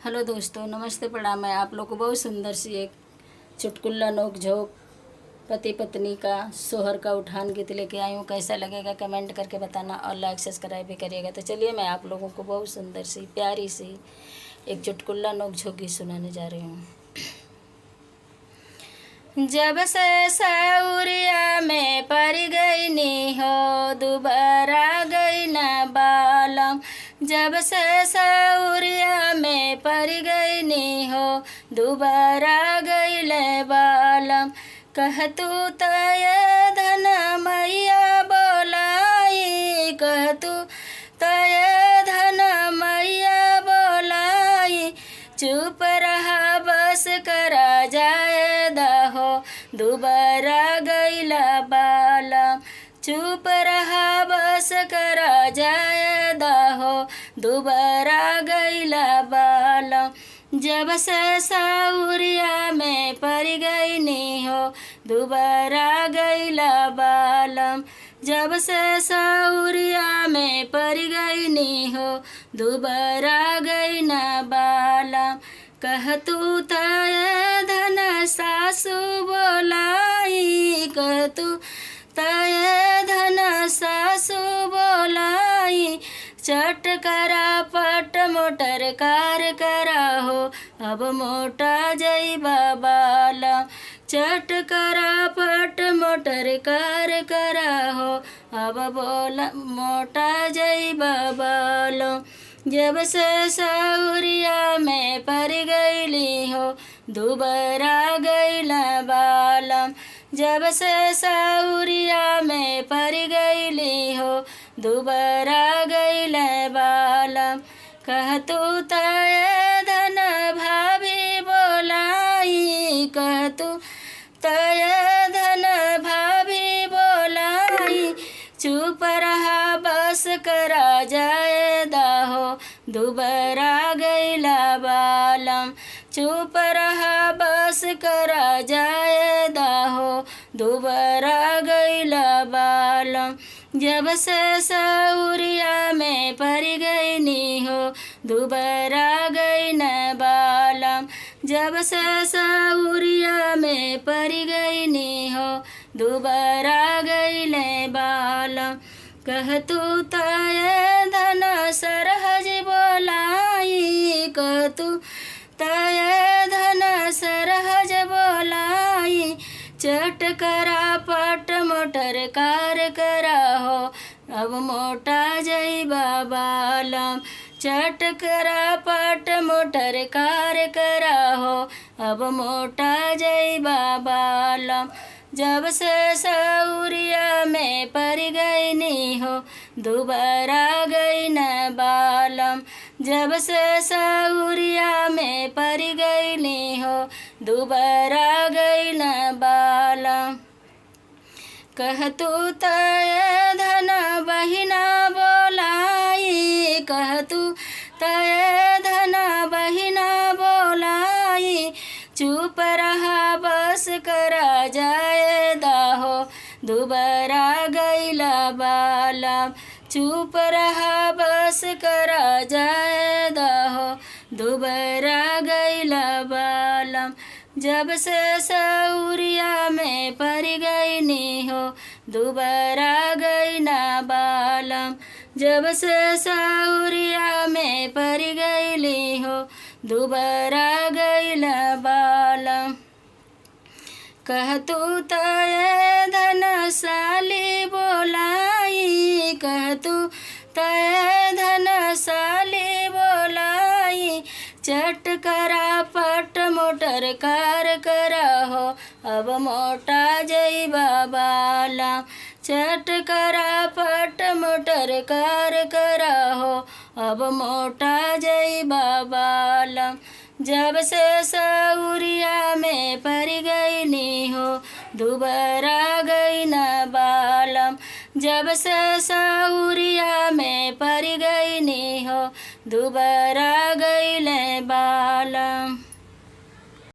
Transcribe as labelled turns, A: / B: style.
A: Hello दोस्तों, नमस्ते, प्रणाम है आप लोग को। बहुत सुंदर सी एक चुटकुला नोक झोंक पति पत्नी का सोहर का उठान गीत लेके आई हूँ। कैसा लगेगा कमेंट करके बताना और लाइक सब्सक्राइब भी करिएगा। तो चलिए मैं आप लोगों को बहुत सुंदर सी प्यारी सी एक चुटकुला नोक झोंक गीत सुनाने जा रही हूँ। जब से सौरिया में पड़ गई नी हो, दोबारा गई ना बालम। जब से सौरिया में पड़ गई नी हो, दोबारा गई ले बालम। कह तू तय धन मैया बोलाई, कह तू तय धन मैया बोलाई। चुप रहा बस करा जाए दहो, दोबारा गईला बालम। चुप रहा बस करा जाए दहो, दोबारा गईला बालम। जब से सौरिया में पड़ गई नी हो, दोबारा गईला बालम। जब से सौरिया में पड़ गई नी हो, दोबारा गई ना बालम। कह तू तय धन सासू बोलाई, कह तू तय धन सासू बोलाई। चट करा पट मोटर कार करा हो, अब मोटा जईबा बालम। चट करा पट मोटर कार करा हो, अब बोला मोटा जईबा बालम। जब से सौरिया में पड़ गईली हो, दोबारा गईला बालम। जब से सौरिया में पड़ गईली हो, दोबारा गईला बालम। कह तू तय धन भाभी बोलाई, कह तू तय धन भाभी बोलाई। चुप रहा बस करा जाए दहो, दोबारा गईला बालम। चुप रहा बस करा जाए दहो, दोबारा गईला बालम। जब से सौरिया में पड़ गई नी हो, दोबारा गई न बालम। जब से सौरिया में पड़ गई नी हो, दोबारा गई ले बालम। कह तू तय धन सरहज बोलाई, कह तू तय धन सरहज बोलाई। चट करा पट मोटर कार करा हो, अब मोटा जईबा बालम। चट करा पट मोटर कार करा हो, अब मोटा जईबा बालम। जब से सौरिया में पड़ गई नी हो, दोबारा गई न बालम। जब से सौरिया में पड़ गई नी हो, दोबारा गई न बालम। कह तू तय धन बहिना बोलाई, कह तू तय धन बहिना बोलाई। चुप रहा बस करा जाए दहो, दोबारा गईला बालम। चुप रहा बस करा जाए दहो, दोबारा गईला बालम। जब से सौरिया में पड़ गई नी हो, दोबारा गई ना बालम। जब से सौरिया में पड़ गईली हो, दोबारा गईला बालम। कह तू तय धन साली बोलाई, कह तू तय धन साली बोलाई। चट करा पट मोटर कार करा हो, अब मोटा जईबा बालम। चट करा पट मोटर कार करा हो, अब मोटा जईबा बालम। जब से सौरिया में पड़ गई नी हो, दोबारा गई न बालम। जब से सौरिया में पड़ गई नी हो, दोबारा गई ले बालम।